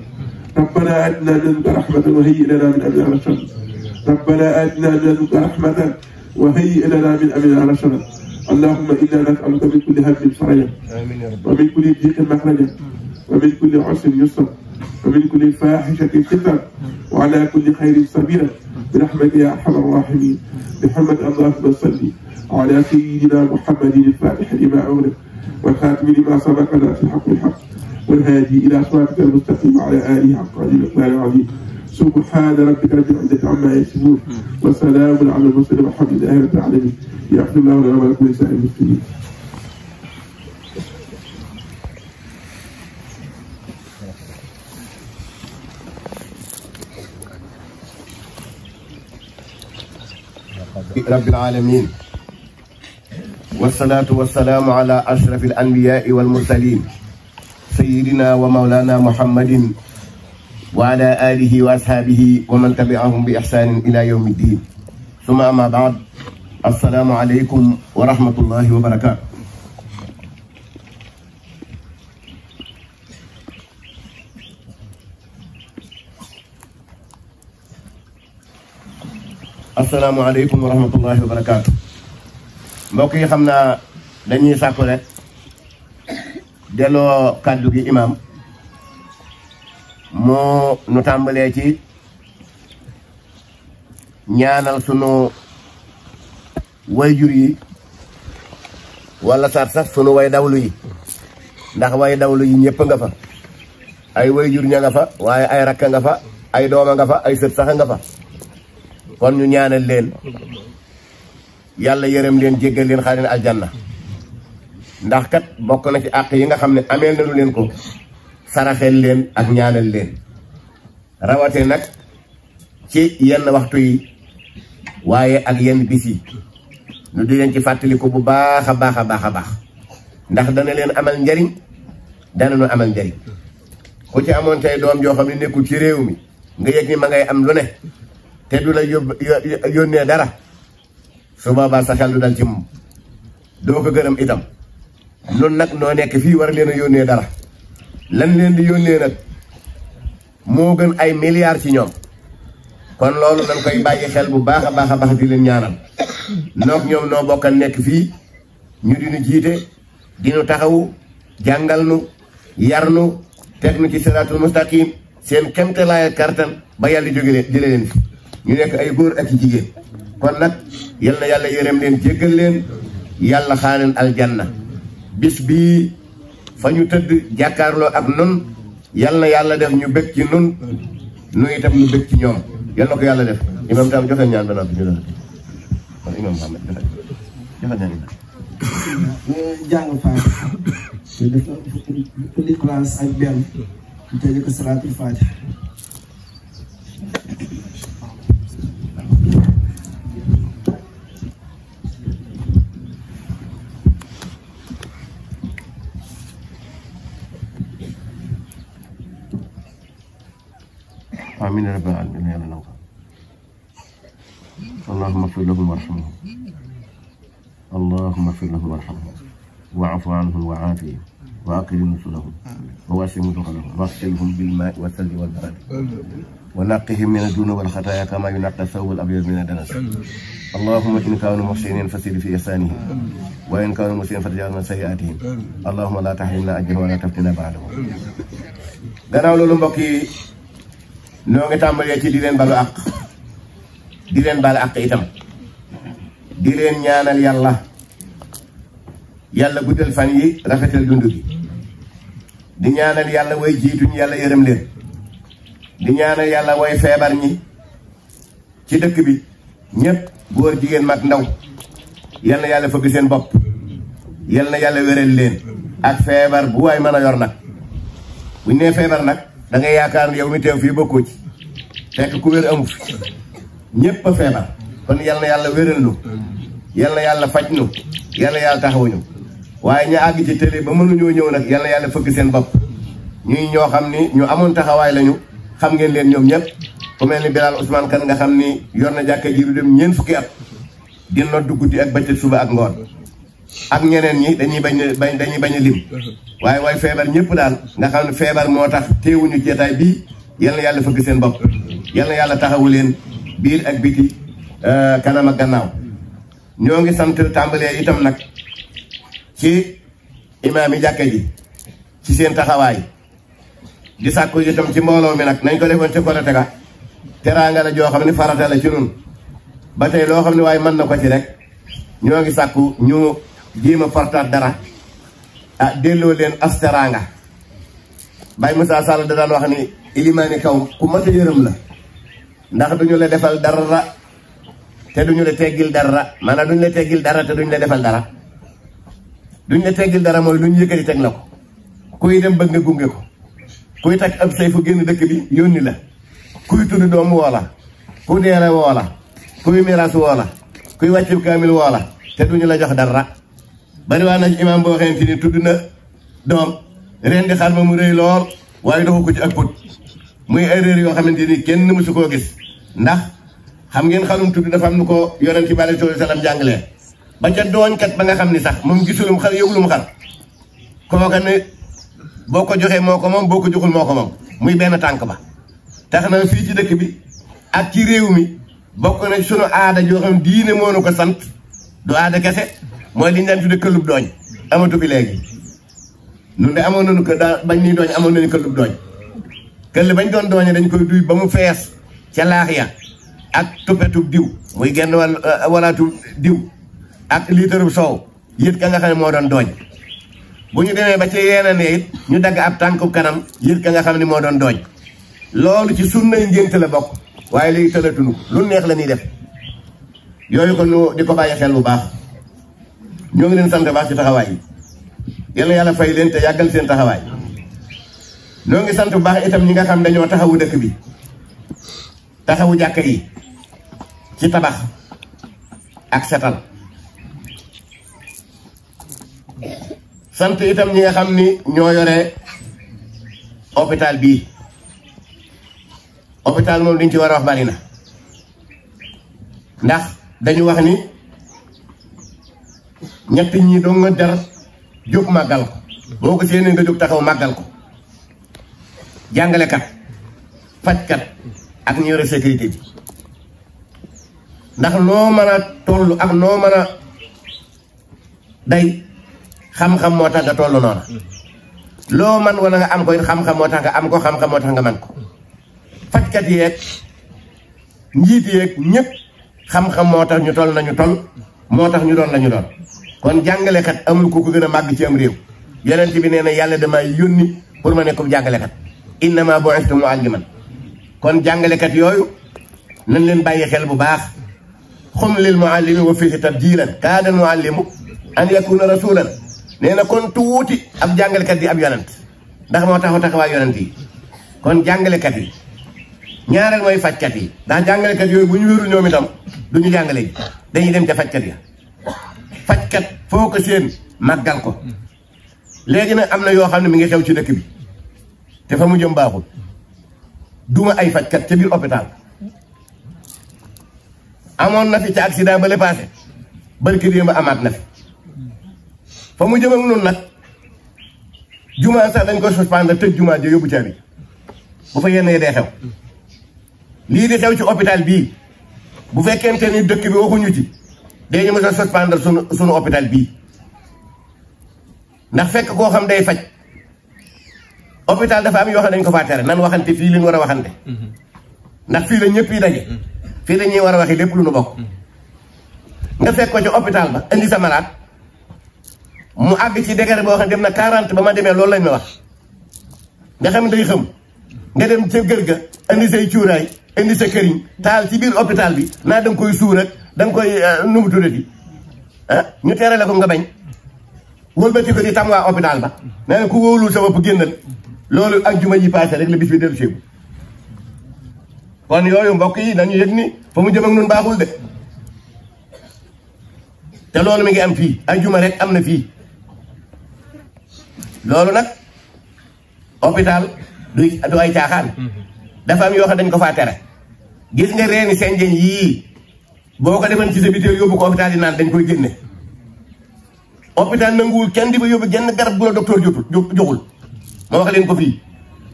ربنا آتنا من لدنك رحمة وهيئ لنا من أمرنا رشدا ربنا آتنا من لدنك رحمة وهيئ لنا من أمرنا رشدا اللهم إنا نسألك من كل هم فرجا ومن كل ضيق مخرجا ومن كل عسر يسرا ومن كل فاحشة سترا وعلى كل خير صبيرا برحمتك يا أرحم الراحمين بحرمة اللهم صل على سيدنا محمد الفاتح لما أغلق والخاتم لما سبق ناصر الحق بالحق والهادي إلى صراطك المستقيم وعلى آله حق قدره العظيم سبحان ربك رب العزة عما يصفون وسلام على المرسلين والحمد لله رب العالمين يغفر الله لنا ولكم سائر المسلمين. رب العالمين والصلاة والسلام على أشرف الأنبياء والمرسلين سيدنا ومولانا محمد وعلى آله وأصحابه ومن تبعهم بإحسان إلى يوم الدين ثم أما بعد السلام عليكم ورحمة الله وبركاته. السلام عليكم ورحمة الله وبركاته. mbokk yi xam naa dañuy sàkku rek delloo kàddu gi imam moo nu tàmbalee ci ñaanal sunu wayjur yi wala sax sunu way dawlu yi ndax way dawlu yi ñëpp nga fa ay wayjur ña nga fa waaye ay rakka nga fa ay dooma nga fa ay sët sax nga fa kon ñu ñaanal leen yàlla yërëm leen jéggal leen xaareen aljanna ndax kat bokk na ci àq yi nga xam ne ameel nañu leen ko saraxel leen ak ñaanal leen rawate nag ci yenn waxtu yi waaye ak yenn bis yi nu di leen ci fàttaliku bu baax a baax a baax a baax ndax dana leen amal njariñ dana nu amal njariñ ku ci amoon tey doom joo xam ne nekkul ci réew mi nga yëg ni ma ngay am lu ne te du la yónnee dara su boobaa sa xel du dal ci moom doo ko gërëm itam nun nag noo nekk fii war leen a yónnee dara lan leen di yónnee nag moo gën ay milliards ci ñoom kon loolu dañ koy bàyyi xel bu baax a baax a baax di leen ñaanal noog ñoom noo bokkan nekk fii ñu di nu jiite di nu taxawu jàngal nu yar nu teg nu ci siraatul mustaqim seen kemtalaay kartan ba yàlla jóge leen jële leen fi ñu nekk ay góor ak i jigéen kon nag yal na yàlla yërëm leen jéggal leen yàlla xaaleen aljanna bis bii fa ñu tëdd jàkkaarloo ak nun yal na yàlla def ñu bëgg ci nun nu itam ñu bëgg ci ñoom yal na ko yàlla def imam tam joxe ñaan ba noppi ñu doon kon imam Muhammad joxe ñaan jàng Faatiha te dafa fukki classe ak benn ñu tëjee ko salaatul Faatiha آمين يا رب العالمين يا الله اللهم اغفر لهم وارحمهم اللهم اغفر لهم وارحمهم واعف عنهم وعافهم واكرم نزلهم وواسع مدخلهم واغسلهم بالماء والثلج والبرد ونقهم من الذنوب والخطايا كما ينقى الثوب الابيض من الدنس اللهم ان كانوا محسنين فسد في احسانهم وان كانوا مسيئين فتجاوز من سيئاتهم اللهم لا تحرمنا اجرهم ولا تفتنا بعدهم gannaaw loolu mbokk yi noo ngi tàmbalee ci di leen balu àq di leen balu àq itam di leen ñaanal yàlla guddal fan yi rafetal dund gi di ñaanal yàlla way jiituñu yàlla yërëm leen di ñaanal yàlla way feebar ñi ci dëkk bi ñëpp góor jigéen mag ndaw yal na yàlla fëgg seen bopp yal na yàlla wéral leen ak feebar bu waay mën a yor nag buñ nee feebar nag da ngay yaakaar ne yow mi teew fii bokkoo ci fekk ku wér amu fi ñëpp a feebar kon yal na yàlla wéral nu yal na yàlla faj nu yal na yàlla taxawuñu waaye ña àgg ci télé ba mënuñoo ñëw nag yal na yàlla fëgg seen bopp ñuy ñoo xam ni ñu amoon taxawaay lañu xam ngeen leen ñoom ñëpp ku mel ni Bilal Ousmane Kane nga xam ni yor na jàkka ji lu dem ñeent fukki at di noddu guddi ak bëccëg suba ak ngoon ak ñeneen ñi dañuy bañ a lim waaye feebar ñëpp daal nga xam ne feebar moo tax teewuñu jeetaay bii yal na yàlla fëgg seen bopp yal na yàlla taxawu leen biir ak biti kanam ak gannaaw ñoo ngi sant tàmbalee itam nag ci imaam yi jàkka ji ci seen taxawaay di sàkku itam ci mbooloo mi nag nañ ko defoon ci Korite ga teraanga la joo xam ne farata la ci nun ba tey loo xam ne waaye mën na ko ci rek ñoo ngi sàkku ñu jéem a fartaat dara ah delloo leen as teraanga Baye Moussa Sall da daan wax ni ilimaani kaw ku mat a yërëm la ndax duñu la defal dara te duñu la teggil dara maanaam duñu la teggil dara te duñu la defal dara duñu la teggil dara mooy lu ñu yëkkati teg la ko kuy dem bëgg nga gunge ko kuy takk ab say fu génn dëkk bi yónni la kuy tudd doom woo la ku deele woo la kuy miraas woo la kuy wàccu kaamil woo la te duñu la jox dara bari waa nag imaam boo xamante ni tudd na doom ren di xar ma mu rëy lool waaye doxu ko ci ak put muy erreur yoo xamante ni kenn mësu koo gis ndax xam ngeen xarum tudd dafa am nu ko yonent bi sallallahu alayhi wa sallam jàngalee ba ca dooñkat ba nga xam ni sax moom gisulum xar yëgulum xar kooka ne boo ko joxee moo ko moom boo ko joxul moo ko moom muy benn tànk ba tax na fii ci dëkk bi ak ci réew mi bokk na sunu aada joo xam diine moo nu ko sant du aada kese mooy li ñu daan tudde këllub dooñ amatu fi léegi nun de amoon nañu ko daa bañ ni dooñ amoon nañu këllub dooñ këll bañ doon dooñe dañ koy duy ba mu fees ca laax ya ak tuppetub diw muy genn walaatu diw ak liitaru soow yët ka nga xam ne moo doon dooñ bu ñu demee ba ci yeneen it ñu dagg ab tànku kanam yët ka nga xam ne moo doon dooñ loolu ci sunnay ngénte la bokk waaye léegi tëlatunu lu neex la ñuy def yooyu ko nu di ko bàyyi xel bu baax ñoo ngi leen sant baax ci taxawaay yi yal na yàlla fay leen te yàggal seen taxawaay ñoo ngi sant bu baax itam ñi nga xam dañoo taxawu dëkk bi taxawu jàkka yi ci tabax ak setal sant itam ñi nga xam ni ñoo yore hôpital bii hôpital moom liñ ci war a wax bari na ndax dañu wax ni ñett ñi doo nga jar jóg màggal ko boo ko séenee nga jóg taxaw màggal ko jàngalekat fajkat ak ñu yore sécurité bi ndax noo mën a toll ak noo mën a day xam-xam moo tax nga toll noona loo man wala nga am ko it xam-xam moo tax nga am ko xam-xam moo tax nga man ko fajkat yeeg njiit yeeg ñëpp xam-xam moo tax ñu toll nañu toll moo tax ñu doon lañu doon kon jàngalekat amul ku ko gën a màgg ci am réew yonent bi nee na yàlla damay yónni pour ma nekk jàngalekat innama bu'istu mu'alliman kon jàngalekat yooyu nañ leen bàyyi xel bu baax xum lil muallimi wa fihi tabjilan kaada muallimu an yakuna rasulan nee na kon tuuti ab jàngalekat di ab yonent ndax moo taxaw taxawaay yonent yi kon jàngalekat yi ñaareel mooy fajkat yi ndax jàngalekat yooyu bu ñu wérul ñoom itam du ñu jàngale ji dañuy dem ca fajkat ya fajkat foo ko seen màggal ko léegi nag am na yoo xam ne mi ngi xew ci dëkk bi te fa mu jëm baaxul duma ay fajkat ca biir hôpital amoon na fi ca accident ba le passé barki démb ba amaat na fi fa mu jëm ak noonu nag jumaa sax dañ ko suspendre tëj jumaa ji yóbbu caabi bu fa yenn yi day xew lii di xew ci hôpital bii bu fekkente ni dëkk bi waxuñu ci dañu mës a suspendre sunu hôpital bii ndax fekk koo xam day faj hôpital dafa am yoo xam ne dañ ko faa tere nan waxante fii leen war a waxante ndax fii la ñëpp yi daje fii la ñuy war a waxi lépp lu nu bokk nga fekk ko ci hôpital ba indi sa malade mu àgg ci décret boo xam ne dem na 40 ba ma demee loolu lañ ma wax nga xam ne day xam nga dem ca kër ga indi say cuuraay indi sa këriñ taal ci biir hôpital bi naa da nga koy suur ak da nga koy nu mu tuddati ñu tere la ko nga bañ wëlbati ko di tam waa hôpital ba nee na ku wóolul sa bopp génnal loolu ak juma ji passé rek la bis bi dellu séegu kon yooyu mbokk yi dañu yëg ni fa mu jëm ak nun baaxul de te loolu mi ngi am fii ay juma rek am na fii loolu nag hôpital du ay caaxaan dafa am yoo xam dañ ko faa tere gis nga reeni senjeñ yii boo ko defoon ci sa bitéel yóbbu ko hôpital yi naan dañ koy génne hôpital nanguwul kenn di fa yóbbu genn garab bu la docteur joxul ma wax leen ko fii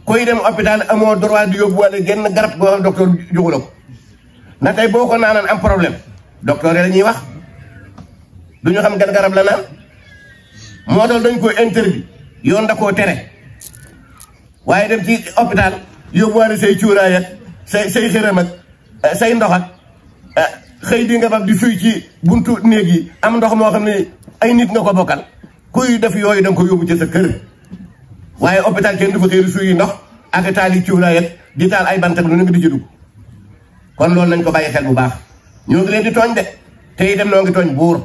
koy dem hôpital amoo droit di yóbbu wala genn garab boo xam docteur joxu la ko ndax tey boo ko naanaan am problème docteur yi la ñuy wax du ñu xam gan garab la naan moo tax dañ koy interdit yoon da koo tere waaye dem ci hôpital yóbbuwaale say cuuraay ak say xërëm ak say ndox ak xëy di nga bam di suy ci buntu néeg yi am ndox moo xam ne ay nit nga ko bokkal kuy def yooyu da nga ko yóbbu ci sa kër waaye hôpital kenn du fa xëy di suy ndox ak taal yi cuuraay ak di taal ay bant ak lu ne nga di ci dugg kon loolu nañ ko bàyyi xel bu baax ñoo ngi leen di tooñ de te itam noo ngi tooñ buur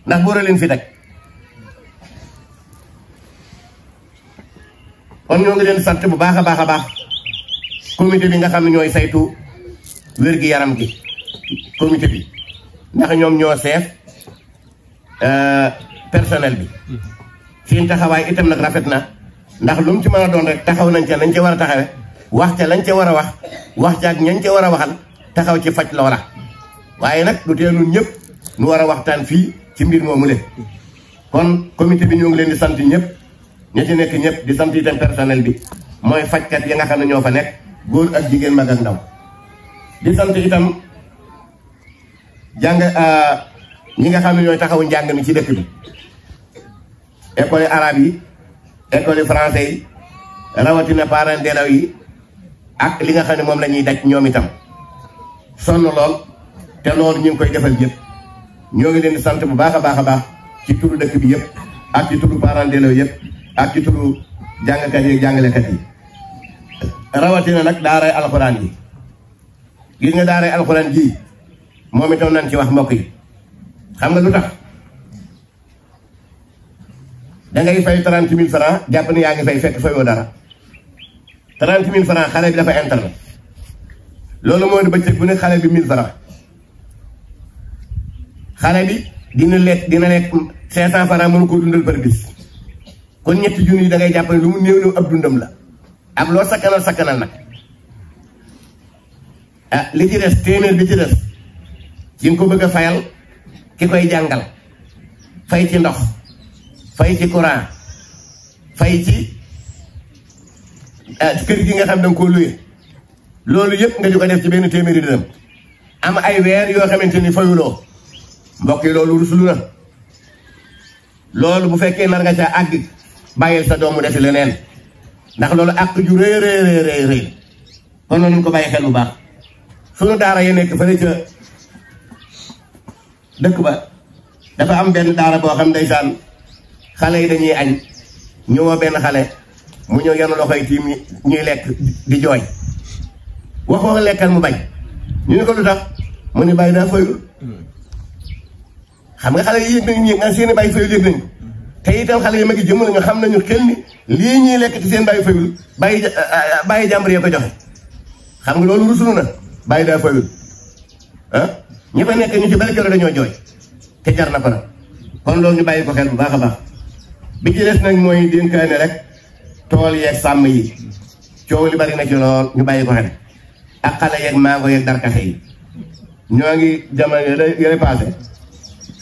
ndax buur a leen fi teg kon ñoo ngi leen sant bu baax a baax a baax comité bi nga xam ne ñooy saytu wér-gi-yaram gi comité bi ndax ñoom ñoo seef personnel bi seen taxawaay itam nag rafet na ndax lu mu ci mën a doon rek taxaw nañ ca nañ ca war a taxawe wax ca lañ ca war a wax ca ak ñañ ca war a waxal taxaw ci faj loola waaye nag du tee ñun ñëpp ñu war a waxtaan fii ci mbir moomu leen kon comité bi ñoo ngi leen di sant ñëpp ña ci nekk ñëpp di sant itam personnel bi mooy fajkat yi nga xam ne ñoo fa nekk góor ak jigéen mag ak ndaw di sant itam jàng ñi nga xam ne ñooy taxawu njàng mi ci dëkk bi école arabe yi école français yi rawatina parents d'élèves yi ak li nga xam ne moom la ñuy daj ñoom itam sonn lool te loolu ñu ngi koy defal yëpp ñoo ngi leen di sant bu baax a baax a baax ci turu dëkk bi yëpp ak ci turu parents d'élèves yëpp ak ci turu jàngkat yi jàngalekat yi rawatina nag daaray alxuraan yi gis nga daaray alxuraan ji moom itam nañ ci wax mbokk yi xam nga lu tax dangay fay 30 000 francs jàpp ni yaa ngi fay fekk fayoo dara 30 000 francs xale bi dafa internet loolu moo di bëccëg bu ne xale bi 1000 francs xale bi dina lekk 500 francs mënu koo dundal par bis kon ñetti junni yi da ngay jàpp ne lu mu néew néew ab dundam la ak loo sakkanal nag ah li ci des téeméer bi ci des ci nga ko bëgg a fayal ki koy jàngal fay ci ndox fay ci courant fay ci kër gi nga xam da nga koo luye loolu yëpp nga di ko def ci benn téeméeri dërëm am ay weer yoo xamante ni fayuloo mbokk yi loolu rusulu na loolu bu fekkee nar nga caa àgg bàyyil sa doomu defi leneen ndax loolu àq ju rëy kon noonu ko bàyyi xel bu baax sunu daara yi nekk fële ca dëkk ba dafa am benn daara boo xam ndeysaan xale yi dañuy añ ñëwoo benn xale mu ñëw yenn loxoy tiim ñuy lekk di jooy waxoo lekkal mu bañ ñu ne ko lu tax mu ne bàyyi daa fayul xam nga xale yi yëg nañu nga seeni bàyyi fayul yëg nañu te itam xale yi ma ngi jëmm nañu xam nañu xel ni lii ñuy lekk ci seen bàyyi fayul bàyyi jàmbur yee ko joxe xam nga loolu rusulu na bàyyi daa fayul ah ñi fa nekk ñu ci bari kër dañoo jooy te jar na ko nag kon loolu ñu bàyyi ko xel bu baax a baax bi ci des nag mooy dénkaane rek tool yeeg sàmm yi coow li bari na ci lool ñu bàyyi ko xel ak xale yeeg mango yeeg darkase yi ñoo ngi jamono yële passé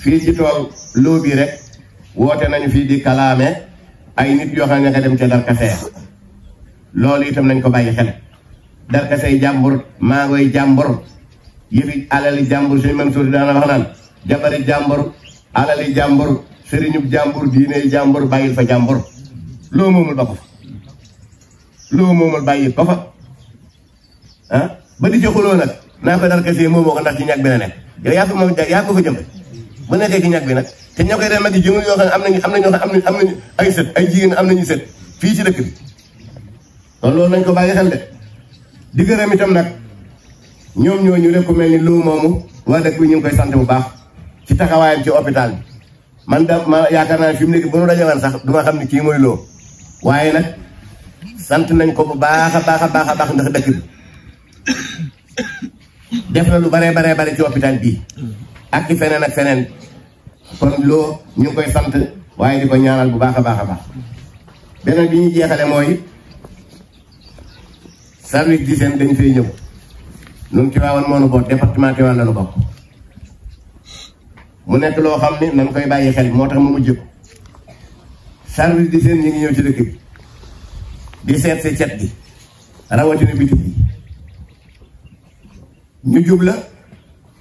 fii ci tool loo bii rek woote nañu fii di kalaame ay nit yoo xam ne nga dem ca darkase ya loolu itam nañ ko bàyyi xel darkase yi jàmbur mango yi jàmbur yëfi alali jàmbur suñu mën suuti daana wax naan jabari jàmbur alali jàmbur sëriñub jàmbur diine yi jàmbur bàyyil fa jàmbur loo moomul ba ko fa loo moomul bàyyi ko fa ah ba di joxuloo nag naa ko darkase moomoo ko ndax ci ñag bi la nekk yow yaa ko fa jëmbe bu nekkee ci ñag bi nag te ñoo koy dem mag yi jëmul yoo xam ne am nañu ay sët ay jigéen am nañu sët fii ci dëkk bi kon loolu nañ ko bàyyi xel de di gërëm itam nag ñoom ñooñu rek ku mel ni lu moomu waa dëkk bi ñu ngi koy sant bu baax ci taxawaayam ci hôpital bi man da ma yaakaar naa fi mu nekk bu nu dajewoon sax du ma xam ne kii mooy loo waaye nag sant nañ ko bu baax a baax ndax dëkk bi def na lu bare ci hôpital bii ak ci feneen ak feneen kon loo ñu ngi koy sant waaye di ko ñaanal bu baax a baax beneen bi ñu jeexale mooy service d'hygiène dañ fay ñëw ñun Tivaouane moo nu bokk département Tivaouane la nu bokk mu nekk loo xam ne nañ koy bàyyi xel moo tax mu mujj ko service d'hygiène ñi ngi ñëw ci dëkk bi di seet si cet gi rawatina bitig bi ñu jub la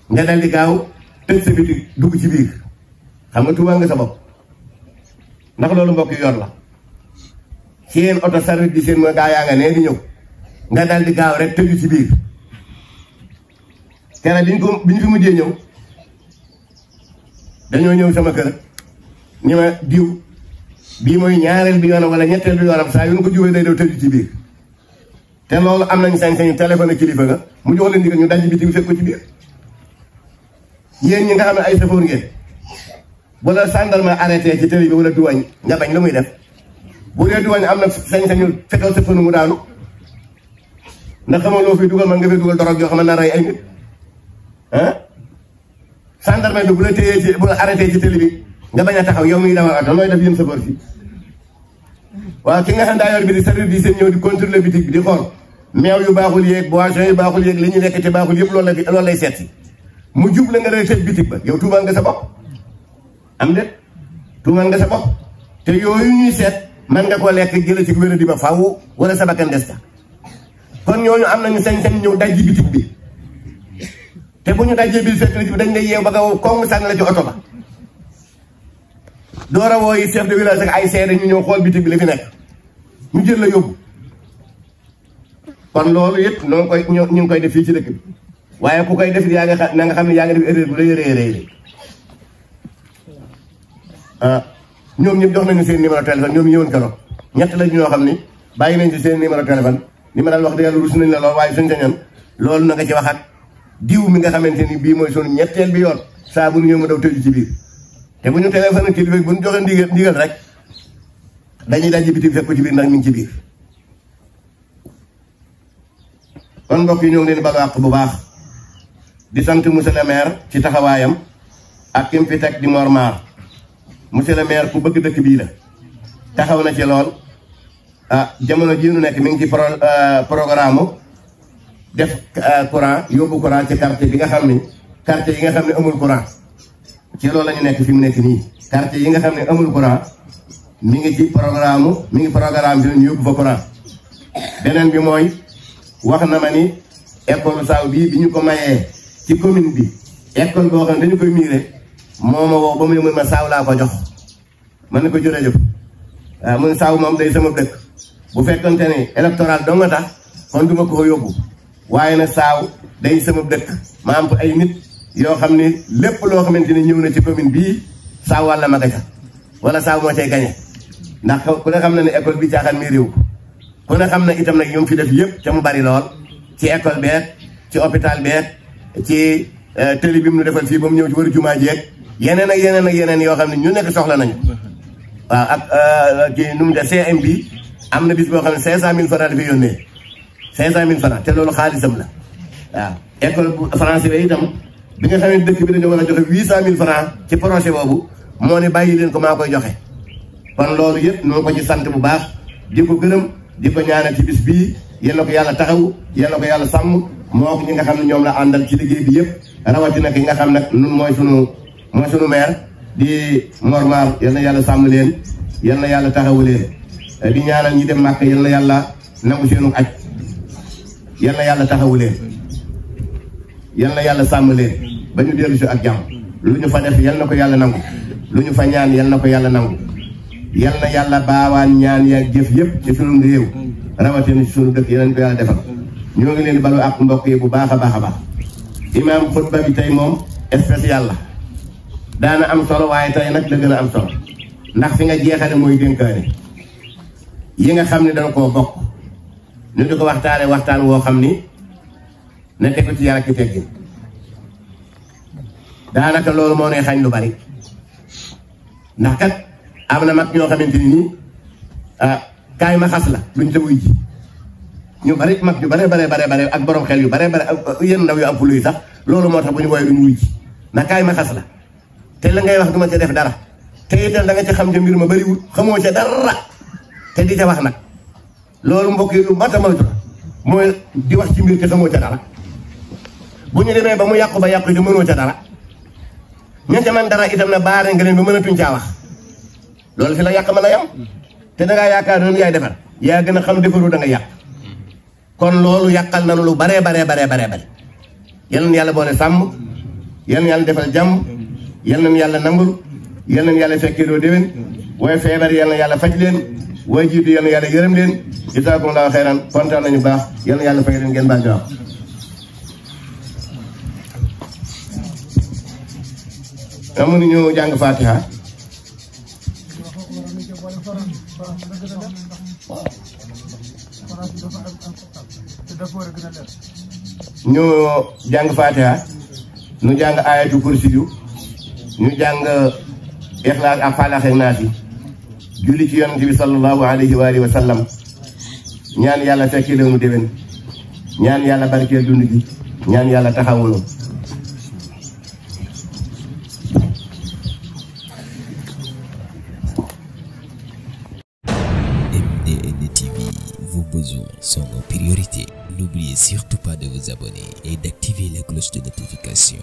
nga dal di gaaw tëj sa bitig dugg ci biir xam nga tuumaal nga sa bopp ndax loolu mbokk yor la seen oto service d'hygiène mooy gaa yaa nga nee di ñëw nga dal di gaaw rek tëju ci biir kere bi ñu fi mujjee ñëw dañoo ñëw sama kër ñu ma diw bii mooy ñaareel bi yoonam wala ñetteel bi yoonam saa yu ñu ko jubee day daw tëju ci biir te loolu am nañu sañ-sañu téléphone kilifa nga mu jox leen ndigal ñu daj biti fekk ko ci biir yéen ñi nga xam ne ay safoor ngeen bu la gendarme arrêté ci télé bi wala duwañ nga bañ la muy def bu dee duwañ am na sañ-sañu fekkal sa fënu mu daanu ndax xamoo loo fi dugal man nga fi dugal dorog yoo xam ne na rey ay nit ah gendarme bi bu la téyee ci bu la arrêté ci télé bi nga bañ a taxaw yow miy dawal oto looy def yéen safoor fii waaw ki nga xam daa yor bi di service di seen ñëw di contrôler bitig bi di xool meew yu baaxul yéeg boisson yu baaxul yéeg li ñu lekk ci baaxul yëpp loolu lay seet si mu jub la nga day tëj bitig ba yow tuumaal nga sa bopp am de tuumaal nga sa bopp te yooyu ñuy seet man nga ko lekk jële ci wér di ba faaw wala sa bakkan des ta kon ñooñu am nañu sañ-sañ ñëw dajji bitig bi te bu ñu dajjee bi fekk bi dañ lay yeew ba nga koŋ sànni la ci oto ba door a woo yi chef de village ak ay seede ñu ñëw xool bitig bi la fi nekk ñu jël la yóbbu kon loolu yëpp noonu koy ñu ngi koy def fii ci dëkk bi waaye ku koy def yaa nga xam na nga xam ne yaa ngi def erreur bu rëy ah ñoom ñëpp jox nañu seen numéro téléphone ñoom ñëwoon keroog ñett la ñoo xam ni bàyyi nañ ci seen numéro téléphone li ma daal wax dëgg yàlla rus nañ la lool waaye suñ sañoon loolu na nga ci waxaat diw mi nga xamante ni bii mooy sunu ñetteel bi yoon saa bu ñu ñëw ma daw tëju ci biir te bu ñu téléphone kilifa bu ñu joxee ndigal rek dañuy dajji bitig fekk ko ci biir ndax mi ngi ci biir kon mbokk yi ñoo ngi leen balu àq bu baax di sant monsieur le maire ci taxawaayam ak kim fi teg di Mor Maar monsieur le maire ku bëgg dëkk bii la taxaw na ci lool jamono jii nu nekk mi ngi ci programme def courant yóbbu courant ci quartier bi nga xam ni quartier yi nga xam ne amul courant ci loolu la ñu nekk fi mu nekk nii quartier yi nga xam ne amul courant mi ngi ci programme bi ñu yóbbu fa courant. beneen bi mooy wax na ma ni école Saaw bii bi ñu ko mayee ci commune bi école boo xam ne dañu koy miire moo ma woo ba mu ne ma Saaw laa ko jox man ne ko jërëjëf waaw mun Saaw moom day sama dëkk bu fekkonte ne électoral doo nga tax kon duma ko yóbbu waaye nag Saaw day sama dëkk ma am ay nit yoo xam ne lépp loo xamante ni ñëw na ci commune bii Saaw wàlla ma gaca wala Saaw moo cay gañe ndax ku ne xam na ne école bi caaxaan mi réew ku ne xam na itam nag ñu fi def yëpp ca mu bari lool ci école beeg ci hôpital beeg ci télé bi mu defal fii ba mu ñëw ci waru jumaa jeeg yeneen ak yeneen ak yeneen yoo xam ne ñu nekk soxla nañu waaw ak ci nu mu de CM bi am na bis boo xam ne 500000 francs dafay yónnee 500000 francs te loolu xaalisam la waaw école bu français bi itam bi nga xam ne dëkk bi dañoo war a joxe 800000 francs ci projet boobu moo ne bàyyi leen ko maa koy joxe kon loolu yëpp noo ko ci sant bu baax di ko gërëm di ko ñaanal ci bis bii yal na ko yàlla taxaw yal na ko yàlla sàmm moo ko ñi nga xam ne ñoom la àndal ci liggéey bi yëpp rawatina ki nga xam nag nun mooy sunu maire di Mor Maar yal na yàlla sàmm leen yal na yàlla taxawu leen di ñaanal ñi dem Màkka yal na yàlla nangu seenu aj yal na yàlla taxawu leen yal na yàlla sàmm leen ba ñu dellu si ak jàmm lu ñu fa def yal na ko yàlla nangu lu ñu fa ñaan yal na ko yàlla nangu yal na yàlla baawaan ñaan ya jëf yëpp ci sunu réew rawatina ci sunu dëkk yeneen ko yàlla defal ñoo ngi leen di balu ak mbokk yi bu baax a baax a baax imaam xutba bi tey moom spécial la daana am solo waaye tey nag da gën a am solo ndax fi nga jeexale mooy dénkaane yi nga xam ne dana koo bokk ñu di ko waxtaan woo xam ni na tegu ci yar ak ci teggin daanaka loolu moo ne xañ lu bari ndax kat am na mag ñoo xamante ni nii kaay ma xas la duñ ta wuy ji ñu bari mag yu bare ak borom xel yu bare ak yenn ndaw yu am fulu yi sax loolu moo tax bu ñu woowee duñ wuy ji ndax kaay ma xas la te la ngay wax duma ca def dara te itam da nga ca xam ca mbir ma bariwul xamoo ca dara te di ca wax nag loolu mbokk yi lu mat a moytu la mooy di wax ci mbir te xamoo ca dara bu ñu demee ba mu yàqu te mënoo ca dara ña ca man dara itam na baare nga leen ba mënatuñ caa wax loolu fi la yàq mën a yam te dangaa yaakaar noonu yaay defar yaa gën a xam defaru da nga yàq kon loolu yàqal nanu lu bare yal na yàlla boole sàmm yal na yàlla defal jàmm yal na yàlla nangul yal na yàlla fekkee doo déwén waaye feebar yal na yàlla faj leen waaye jiitu yal na yàlla yërëm leen jazaakumullahu xayran kontaan nañu baax yal na yàlla fay leen ngeen baal jox amuñu ñu jàng Fatiha ñu jàng Fatiha ñu jàng ayatu kursi yu ñu jàng Ixlaas ak Falaq ak Naas yi julli ci yonent bi sallallahu alayhi wa alihi wa sallam ñaan yàlla fekki leenu déwén ñaan yàlla barkeel dund gi ñaan yàlla taxawunu MDN TV, vos besoins sont nos priorités. N'oubliez surtout pas de vous abonner et d'activer la cloche de notification.